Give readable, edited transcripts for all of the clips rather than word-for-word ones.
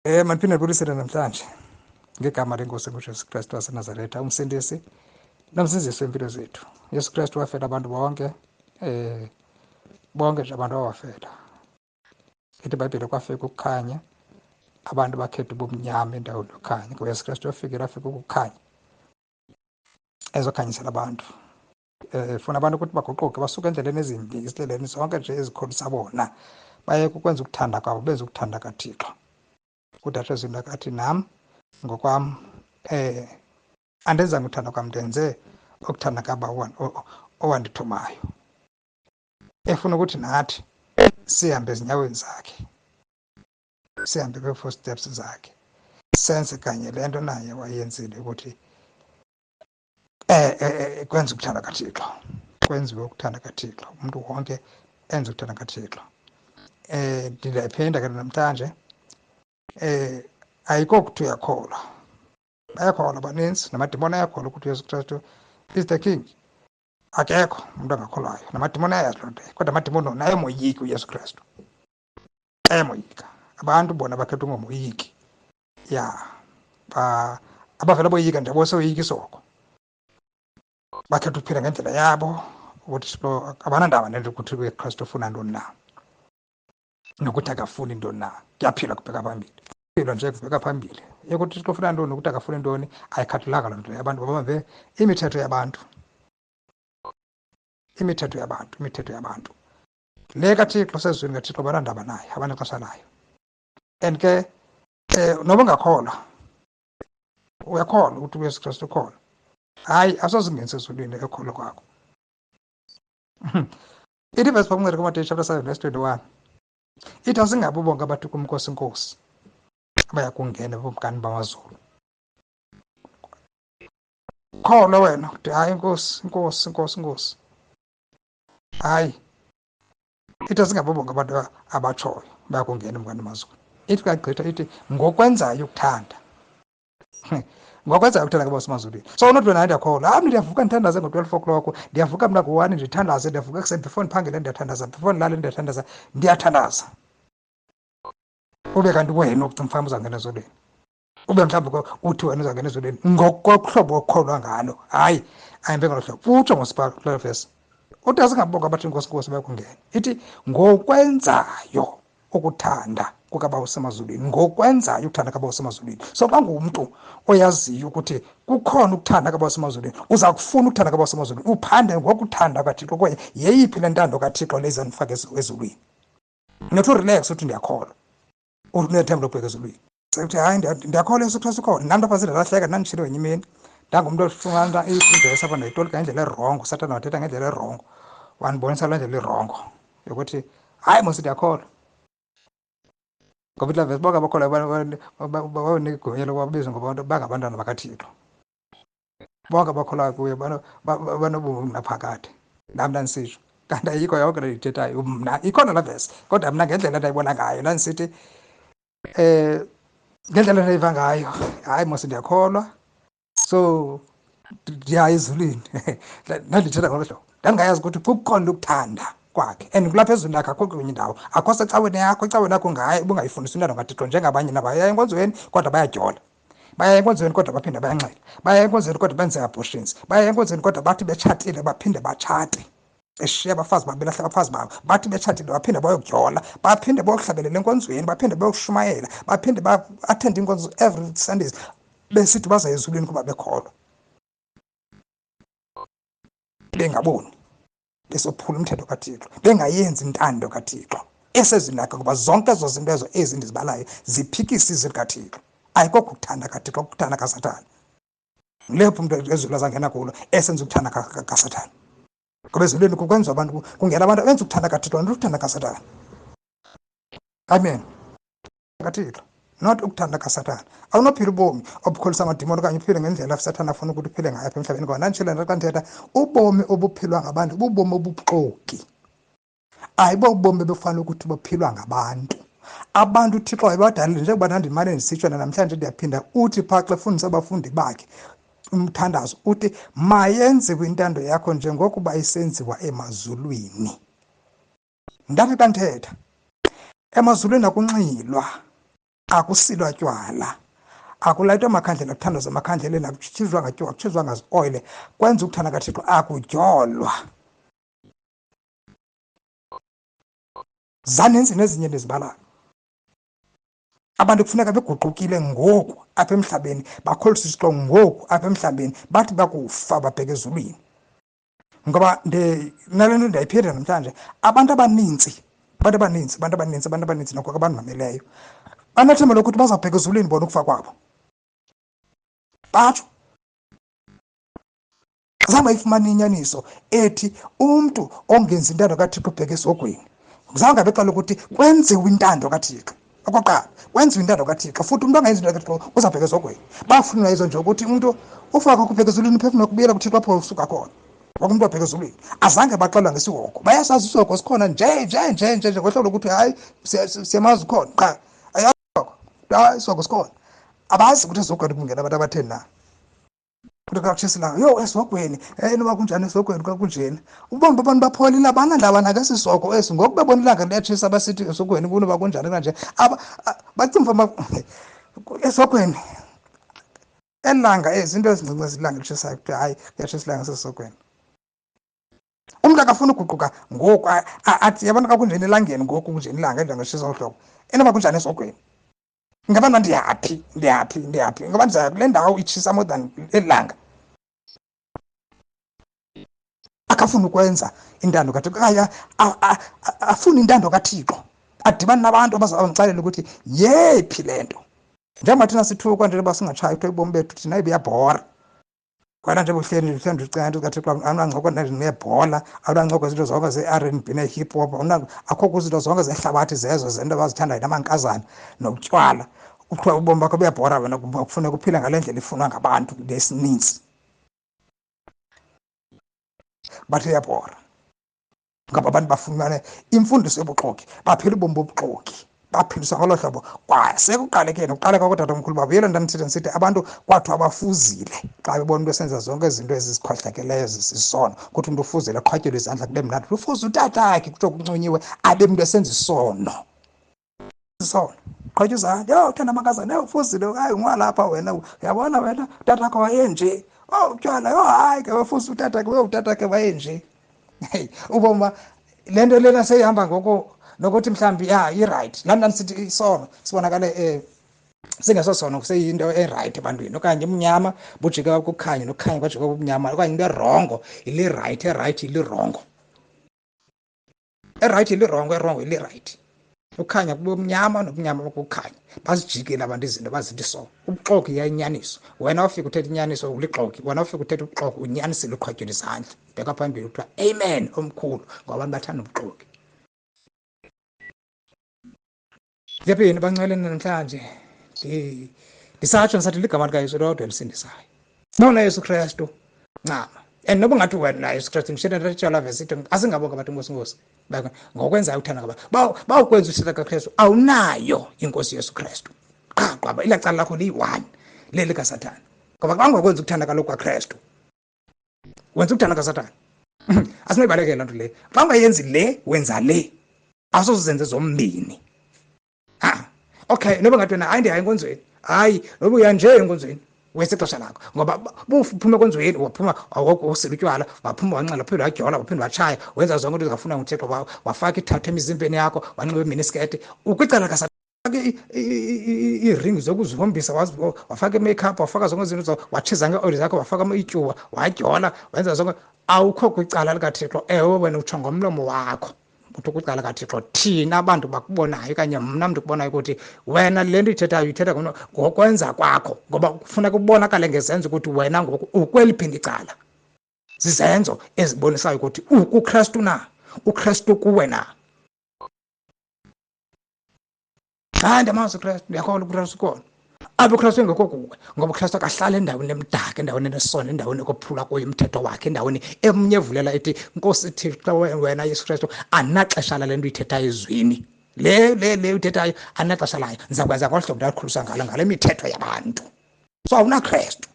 Mandiphinde ndibulisele namhlanje ngegama lenkosi nguJesu Kristu waseNazaretha, umsindisi nomsindisi wempilo zethu. Yesu Kristu wafela abantu bonke, bonke nje abantu wawafela. Ithi iBhayibhile kwafika ukukhanya, abantu bakhetha ubumnyama endaweni yokukhanya. Ngoba Yesu Kristu wafikile, wafika ukukhanya ezokhanyisela abantu. Funa abantu ukuthi baguquke basuke endleleni ezimbi, ezindleleni zonke nje ezikholisa bona, baye kukwenza ukuthanda kwabo, benze ukuthanda kaThixo. Kudatsho izinto akathi nam ngokwam andenzanga uthanda kwam, ndenze ukuthanda kaBawo owandithumayo. Efuna ukuthi nathi sihambe ezinyaweni zakhe, sihambe kwii-footsteps zakhe, senze kanye le nto naye wayenzile ukuthi kwenze ukuthanda kaThixo, kwenziwe ukuthanda kaThixo, umuntu wonke enze ukuthanda kaThixo. Ndiyayiphinda ke namhlanje, ayikho kuthi uyakholwa, bayakholwa baninzi, namadimoni ayakholwa ukuthi uYesu Kristu is the king. Akekho umuntu angakholwayo, namadimoni ayazi loo nto, kodwa amadimoni wona ayemoyiki uYesu Kristu, ayemoyika. Abantu bona bakhetha ungomoyiki, ya abavele boyika nje, bosoyika isoko, bakhetha ukuphila ngendlela yabo, ukuthi abanandaba nento ukuthi uYesu ufuna ntoni na, nokuthi akafuni ntoni na. Kuyaphilwa kubheka phambili, philwa nje kubheka phambili. Yokuthi uThixo ufuna ntoni nokuthi akafuni ntoni ayikhathalanga loo nto. Abantu babambe imithetho yabantu, imithetho yabantu, imithetho yabantu le kaThixo sezweni kaThixo banandaba nayo, abanexesha layo. And ke noba ungakholwa, uyakholwa ukuthi uYesu Kristu ukhona, hayi asozingenise ezulwini ekholwa kwakho. Ithi verse phambi kuMateyu chapter 7 verse 21, ithi asingabo bonke abathi kumnkosi Nkosi abaya kungena ebukumkani bamazulu. Kholwa wena uthi hayi Nkosi, Nkosi, Nkosi, Nkosi, hayi. Ithi asingabo bonke abantu abatshoyo baya kungena ebukumkani bamazulu. Ithi kagqitha ithi ngokwenzayo ukuthanda, ngokwenzayo ukuthanda kaBawo wasemazulwini. So unothi wena ndiyakholwa, hayi ndiyavuka ndithandaze ngo-12 o'clock, ndiyavuka mna ngo-1 ndithandaze, ndiyavuka ekuseni before ndiphangele ndiyathandaza, before ndilale ndiyathandaza, ndiyathandaza. Ube kanti wena ucinga mhlawumbi uzawungena ezulwini, ube mhlawumbi uthi wena uzawungena ezulwini ngokohlobo okholwa ngalo. Hayi, ayimbe ngolo hlobo. Utsho ngosipha kule verse, uthi asingabonke abathi Nkosi, Nkosi bayakungena. Ithi ngokwenzayo ukuthanda kukaBawo wasemazulwini, ngokwenzayo ukuthanda kaBawo wasemazulwini. So xa ngumntu oyaziyo ukuthi kukhona ukuthanda kaBawo wasemazulwini, uza kufuna ukuthanda kaBawo wasemazulwini, uphande ngokuthanda kaThixo, kwaye yeyiphi le ntando kaThixo le izandifaka ezulwini. Not urelax uthi ndiyakholwa, unethemba lokubheka ezulwini. Uthi hayi ndiyakholwa Yesu Kristu ukhona. Nam ndapha sindalahleka, ndanditshilo ngenye imini, ndangumntu ofumana ivesi apha ndayitolika ngendlela erongo. Sathana wathetha ngendlela erongo, wandibonisa loo ndlela irongo yokuthi hayi mos ndiyakholwa. Ngoba ithi laa vesi bonke abakholwayo babanika igunya lokuba babizwe ngoba bangabantwana bakaThixo. Bonke abakholwayo kuye banobomi naphakade. Nam ndandisitsho, kanti ayikho yonke le ndiyithethayo mna, ikhona laa vesi, kodwa mna ngendlela endayibona ngayo ndandisithi ngendlela endayiva ngayo, hayi mos ndiyakholwa, so ndiya ezulwini. Ndandithetha ngolo hlobo, ndandingayazi ukuthi kukhona ukuthanda kwakhe, and kulapha ezulwini lakhe akho kwenye indawo, akho secaweni yakho. Icaweni yakho ngaye ubungayifundisi intando kaThixo njengabanye nabaya enkonzweni kodwa bayadyola, baya enkonzweni kodwa baphinde bayanxila, baya enkonzweni kodwa benze abortions, baya enkonzweni kodwa bathi betshatile baphinde batshate, beshiya abafazi babo, belahla abafazi babo, bathi betshatile baphinde bayokudyola, baphinde bayokuhlabelela enkonzweni, baphinde bayokushumayela, baphinde ba-attend inkonzo every Sundays, besithi baza ezulwini kuba bekholwa, bengaboni, besophula umthetho kaThixo, bengayenzi intando kaThixo esezwini lakhe, ngoba zonke ezo zinto ezo ezi ndizibalayo ziphikisa izwi likaThixo. Ayikho ukuthanda kaThixo, ukuthanda kaSathana. Lephi umntu ezulwini azangena kulo esenza ukuthanda kaSathana? Ngoba ezulwini kukwenziwa abantu, kungena abantu abenza ukuthanda kaThixo, not ukuthanda kaSathana. Amen. KaThixo, not ukuthanda kaSathana. Awunophila ubomi obukholisa amadimoni okanye uphile ngendlela uSathana afuna ukuthi uphile ngayo apha emhlabeni. Ngoba ndanditshilo nto xa ndithetha, ubomi obuphilwa ngabantu bubomi obubuxoki. Ayibo ubomi obufanele ukuthi buphilwa ngabantu. Abantu uThixo wayebadalile, njengoba ndandimane ndisitsho namhlanje ndiyaphinda, uthi phaa xa efundisa abafundi bakhe umthandazo, uthi mayenziwe intando yakho njengokuba isenziwa emazulwini. Ndathi xa ndithetha, emazulwini akunxilwa. Akusilwa tywala, akulayitwa amakhandlela, kuthandazwa emakhandleleni, akutshizwa ngatyiwa, akutshizwa ngazioyile, kwenza ukuthanda kaThixo, akudyolwa. Zaninzi nezinye ndizibalayo. Abantu kufuneka beguqukile ngoku apha emhlabeni, bakholisa uThixo ngoku apha emhlabeni, bathi bakufa babheke ezulwini. Ngoba nale nto ndiyayiphinda namhlanje, abantu abaninzi, abantu abaninzi, abantu abaninzi, abantu abaninzi noko abandimameleyo banethemba lokuthi bazawubheka ezulwini bona ukufa kwabo. Batsho zange bayifumane inyaniso ethi umntu ongenzi intando kaThixo ubheke esihogweni. Zange bexela ukuthi kwenziwe intando kaThixo. Okokuqala, kwenziwe intando kaThixo, futhi umntu ongayenzi intando kaThixo uzawubheka esihogweni. Bafunela izo nje ukuthi umntu ufa kwakho ubheka ezulwini, uphefumla kubuyela kuThixo apho usuka khona. Wonke umntu wabheka ezulwini. Azange baxelwa ngesihogo. Bayasazi isihogo sikhona nje nje nje nje nje ngohlobo lokuthi hayi siyamazi ukhona qha. Ayakho. Hayi isihogo sikhona. Abazi ukuthi esihogweni kungena abantu abatheni na. Kuthi kakutshisa ilanga, yho esihogweni, enoba kunjani esihogweni kwakunjena. Ubomi babantu bapholile, abanandaba nakesi sihogo esi. Ngoku bebona ilanga liyatshisa basithi esihogweni kunoba kunjani kanje. Bacinga uba esihogweni elanga ezi into ezincinci ezilanga litshisayo, kuthiwa hayi kuyatshisa ilanga sesihogweni. Umntu akafuni uguquka ngoku athi yabona xa kunjeni elangeni ngoku kunjeni ilanga ilanga litshisa ngolu hlobo, enoba kunjani esihogweni. Ngaba mna ndiyaphi, ndiyaphi, ndiyaphi? Ngoba ndizaya kule ndawo itshisa more than eli langa. Akafuni ukwenza intando kaThixo, okanye afune intando kaThixo, adibane nabantu abazawumxelela ukuthi yeyiphi le nto. Njengoba thina sithukwa nje uba singatshayi, kuthiwa ubomi bethu thina buyabhora. Wena nje uhleli nje uhleli ucinga into kaThixo, awunancoko nebhola, awunancoko izinto zonke ze-R and B ne-hip hop, akho kwizinto zonke zehlabathi zezo zento abazithandayo namankazana notywala. Kuthiwa ubomi bakho buyabhora wena, kufuneka uphile ngale ndlela ifunwa ngabantu lesininzi. Bathi uyabhora. Ngaba abantu bafumane imfundiso yobuxoki, baphila ubomi bobuxoki, baphiliswa ngolo hlobo kwasekuqalekeni, ukuqaleka kootatomkhulu babo. Yelo nto ndithetha ndisithi abantu kwathiwa bafuzile xa bebona umntu esenza zonke izinto ezizikhohlakeleyo zisisono, kuthi umntu ufuzile aqhwatyelwe izandla kube mnandi, ufuze utatakhe, kuthiwa kunconyiwe abe umntu esenza isono. Isono qhwatywa izandla, yho uthanda amankazana, yho ufuzile, hayi ungwalapha wena, uyabona wena utatakho wayenje, oh utywala, yho hayi ke wafuza utatakhe, yho utatakhe wayenje. Hey, ubomi ba le nto lena seyihamba ngoku nokuthi mhlawumbi ya irayithi. Laa nto ndisithi isono sibonakale singesosono kuseyinto erayithi ebantwini, okanye umnyama bujike kukhanya nokukhanya kwajika kubumnyama, okanye into erongo ilirayithi, erayithi ilirongo, erayithi ilirongo, erongo ilirayithi. Ukhanya kubumnyama nobumnyama bokukhanya. Bazijikile abantu izinto bazithi so. Ubuxoki iyayinyaniso. Wena ufika uthetha inyaniso ulixoki, wena ufika uthetha ubuxoki unyanisile, uqhwatyelwa izandla. Bheka phambili kuthiwa amen omkhulu, ngoba abantu bathanda ubuxoki. Ndiyaphinde bangcwele namhlanje. Ndisatsho ndisathi ligama likaYesu lodwa elisindisayo. Nona Yesu Kristu ncama. And noba ungathi wena naye Yesu Kristu ndishiyela nditshala vesi ithi asingabo ke abantu Nkosi Nkosi. Ngokwenzayo uthanda ngaba. Bawukwenza uthanda kaKristu awunayo inkosi Yesu Kristu. Qha qaba ila cala lakho liyi-1 leli kaSathana. Ngoba xa ungakwenza ukuthanda kaloku kwaKristu, wenza ukuthanda kaSathana. Asinoyibalekela loo nto leyo. Xa ungayenzi le, wenza le. Awusoze zombini. Ha. Okay, noba ngathi wena hayi ndiya enkonzweni. Hayi, noba uya nje enkonzweni. Wese ixesha lakho ngoba buphuma enkonzweni, waphuma wasela utywala, waphuma wanxila, waphinde wajola, waphinde watshaya, wenza zonke into ezingafuna nguThixo, wafaka ithathu emizimbeni yakho, wanxiba iminisketi. Ukwicala kaSathana. Iiringi zokuzihombisa, wafaka i-makeup, wafaka zonke izinto, watshiza ngeeoyili zakho, wafaka ityuwa, wadyola, wenza zonke. Awukho kwicala likaThixo. Ewe, wena utsho ngomlomo wakho uthi kwicala kaThixo. Thina abantu bakubonayo okanye mna mntu kubonayo ukuthi wena le nto uyithethayo uyithetha ngokwenza kwakho, ngoba kufuneka ubonakale ngezenzo ukuthi wena ngoku ukweliphi icala. Zizenzo ezibonisayo ukuthi ukuKristu na, uKristu kuwe na. Hayi, ndiyamazi uKristu, ndiyakholwa uKristu ukhona. Abe uKristu engekho kuwe, ngoba uKristu akahlali endaweni emdaka, endaweni enesono, endaweni ekophulwa kuyo umthetho wakhe, endaweni emnye evulela ethi Nkosi Thixo wena Yesu Kristu, andinaxesha lale nto uyithethayo ezwini. Le, le, le uyithethayo andinaxesha layo. Ndiza kwenza ngolu hlobo ndakhuliswa ngalo, ngale mithetho yabantu. So awunaKristu.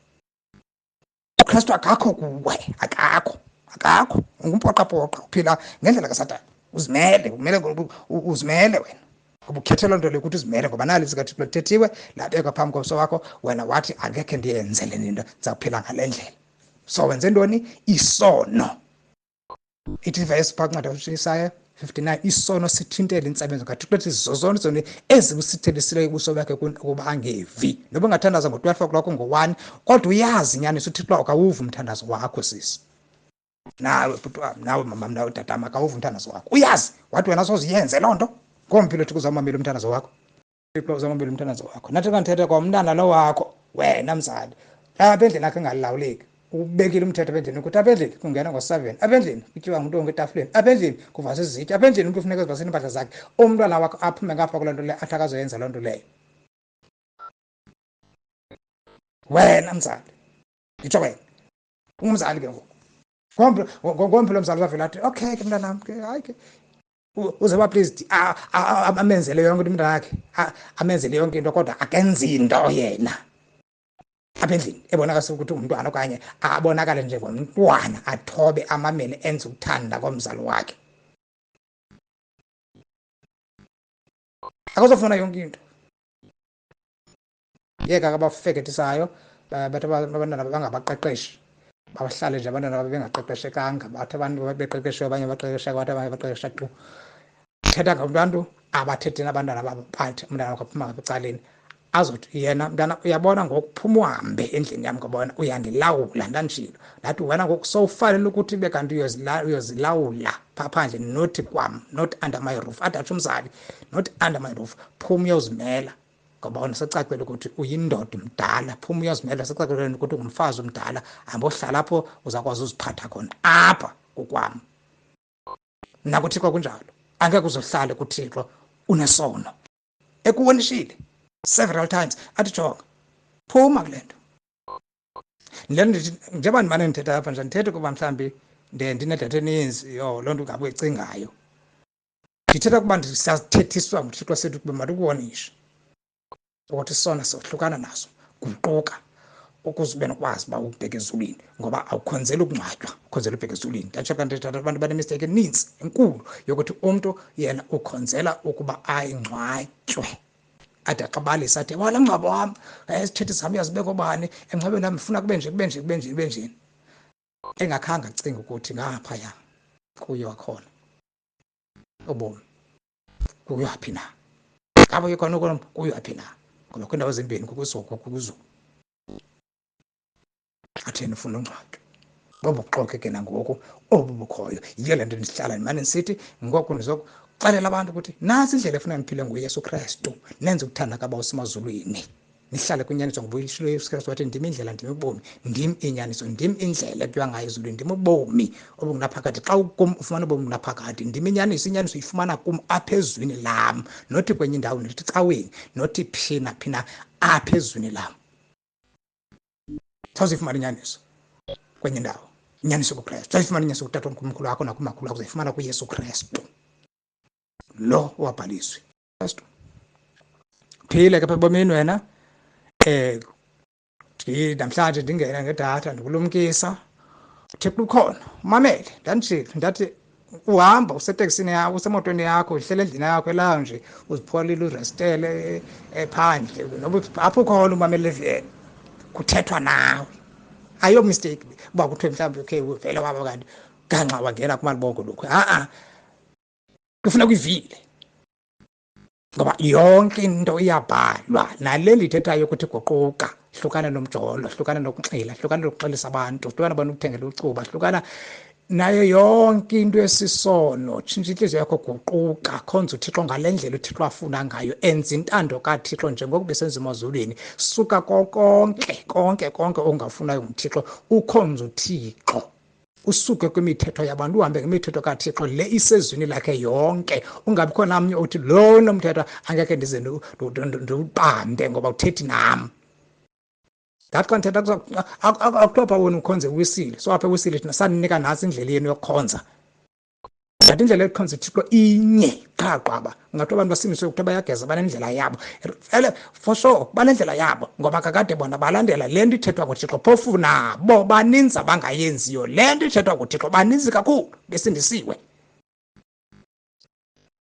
uKristu akakho kuwe, akakho, akakho. Ungumpoqapoqa, uphila ngendlela kaSathana. Uzimele, umele, uzimele wena. Ngoba ukhethe loo nto leyo ukuthi uzimele, ngoba nali zikaThixo lithethiwe labekwa phambi komso wakho, wena wathi angekhe ndiyenze le nto, ndizawuphila ngale ndlela. So wenze ntoni? Isono. Ithi ivesi phaa kwincwadi kaIsaya 59, isono sithintele intsebenzo kaThixo, ethi zozona izono ezibusithelisileyo ubuso bakhe ukuba angevi. Noba ungathandaza ngo-12 o'clock, ngo-1, kodwa uyazi inyaniso, uThixo akawuvi umthandazo wakho, sisi. Nawe bhuti wam, nawe mamam, nawe tatam, akawuvi umthandazo wakho. Uyazi, wathi wena soziyenze loo nto. Ngomphi lo Thixo uzawumamela umthandazo wakho? Thixo uzawumamela umthandazo wakho. Nathi xa ndithetha kwamntana lo wakho, wena mzali, apha endlini akhe engalawuleki. Ubekile umthetho apha endlini ukuthi apha endlini kungena ngo-7, apha endlini kutyiwa ngumntu wonke etafileni, apha endlini kuvasa izitya, apha endlini umntu ufuneka ezivasile iimpahla zakhe. Umntwana wakho aphume ngapha kuloo nto leyo, athi akazoyenza loo nto leyo. Wena mzali, nditsho wena, ungumzali ke ngoku. Ngomphi lo mzali uzavela athi okay ke mntanam ke, hayi ke, uze ba please amenzele yonke into umntanakhe, amenzele yonke into, kodwa akenzi into yena apha endlini, ebonakala ukuthi ungumntwana okanye abonakale njengomntwana, athobe amamele enze ukuthanda komzali wakhe. Akazofuna yonke into. Yeka ke abafekethisayo, bathi abantwana bangabaqeqeshi, bahlale nje abantwana bengaqeqeshekanga, bathi abantu beqeqeshiwe, abanye baqeqesheka, bathi abanye baqeqesha tu. Thetha ngabantu abathethe nabantwana babo, bathi umntana wakho aphuma ngapha ecaleni, azothi yena mntana uyabona ngoku phuma uhambe endlini yam ngoba wena uyandilawula. Ndanditshilo ndathi wena ngoku sowufanele ukuthi ube kanti uyozilawula phaa phandle, not kwam, not under my roof. Athi atsho umzali, not under my roof, phuma uyozimela ngoba wena secacele ukuthi uyindoda umdala, phuma uyozimela, secacele ukuthi ungumfazi umdala, hamba ohlala apho uzakwazi uziphatha khona apha kokwam. NakuThixo kunjalo, angeke uzohlale kuThixo unesono. Ekuwonishile several times, athi jonga, phuma kule nto. Le nto ndithi, njengoba ndimane ndithetha apha nje, ndithethe kuba mhlawumbi ndinedatha eninzi, yho, loo nto ungabe uyicingayo. Ndithetha kuba siyathethiswa nguThixo sethu ukuba matikuwonishe ukuthi sona sohlukana naso, guquka ukuze ube nokwazi uba ubheke ezulwini, ngoba awukhonzeli ukungcwatywa, ukhonzela ubheke ezulwini. Ndatsho kanti ndithatha abantu banemisteyiki eninzi enkulu yokuthi umntu yena ukhonzela ukuba ayingcwatywe, ade axabalise athi wala mngcwabo wam, isithethi sam uyazibeka obani emngcwabeni wam, ndifuna kube nje, kube nje, kube nje, kube njeni, engakhange acinge ukuthi ngaphaya kuyo wakhona ubomi kuyaphi na, ngapha kukhona ubomi kuyaphi na, ngoba kwiindawo ezimbini kukuzuko, kukuzulu. Atheni ufuna ungcwatywa? Bobu buxoki ke nangoku obu bukhoyo. Yiyo le nto ndihlala ndimane ndisithi ngoku ndizokuxelela abantu ukuthi nantsi indlela efuna niphile nguYesu Krestu, nenze ukuthanda kaBawo osemazulwini, nihlale kwinyaniso, ngoba uyishilo uYesu Krestu wathi ndim indlela, ndim ubomi, ndim inyaniso, ndim indlela ekuyiwa ngayo ezulwini, ndim ubomi obungunaphakade. Xa ukum ufumana ubomi obungunaphakade. Ndim inyaniso, inyaniso uyifumana kum apha ezwini lam, nothi kwenye indawo, nothi caweni, nothi phi naphi na, apha ezwini lam. Xa uzifumana inyaniso kwenye indawo, inyaniso kuKrestu. Xa uzifumana inyaniso kutata omkhulu wakho nakumakhulu wakho, uzayifumana kuYesu Krestu lo owabhaliswe Krestu. Phile ke apha ebomini wena. Namhlanje ndingena ngedatha ndikulumkisa, Thixo ukhona, umamele. Ndanditshilo ndathi uhamba useteksini yakho, usemotweni yakho, uhlele endlini yakho elawunje, uzipholile, urestele phandle, noba apho ukhona umamele eviyeni, kuthethwa nawe. Ayiyo mistake uba kuthiwe mhlawumbi okay uvele waba kanti gangxa wangena kumalibongo lokhu. Ha-a, kufuneka uyivile, ngoba yonke into iyabhalwa. Nale ndithethayo ukuthi guquka, hlukana nomjolo, hlukana nokunxila, hlukana nokuxelisa abantu, hlukana abantu ukuthengela ucuba, hlukana nayo yonke into esisono, tshintsha intliziyo yakho, guquka, khonza uThixo ngale ndlela uThixo afuna ngayo, enza intando kaThixo njengoko besenza emazulwini. Suka konke, konke, konke ongafunayo nguThixo, ukhonze uThixo, usuke kwimithetho yabantu, uhambe ngemithetho kaThixo le isezwini lakhe yonke. Ungabi khona omnye othi lona umthetho angekhe ndize ndiwubambe ngoba uthethi nam. Ndathi xa ndithetha akuthiwa phaa wena ukhonze uwisile, so apha ewisile thina saninika nantsi indlela yenu yokukhonza. Ndathi indlela yokukhonza uThixo inye qha qwaba. Ungathi abantu basindiswe kuthiwa bayageza, banendlela yabo. Vele for sure banendlela yabo, ngoba kakade bona balandela le nto ithethwa nguThixo. Phofu nabo baninzi abangayenziyo le nto ithethwa nguThixo, baninzi kakhulu besindisiwe.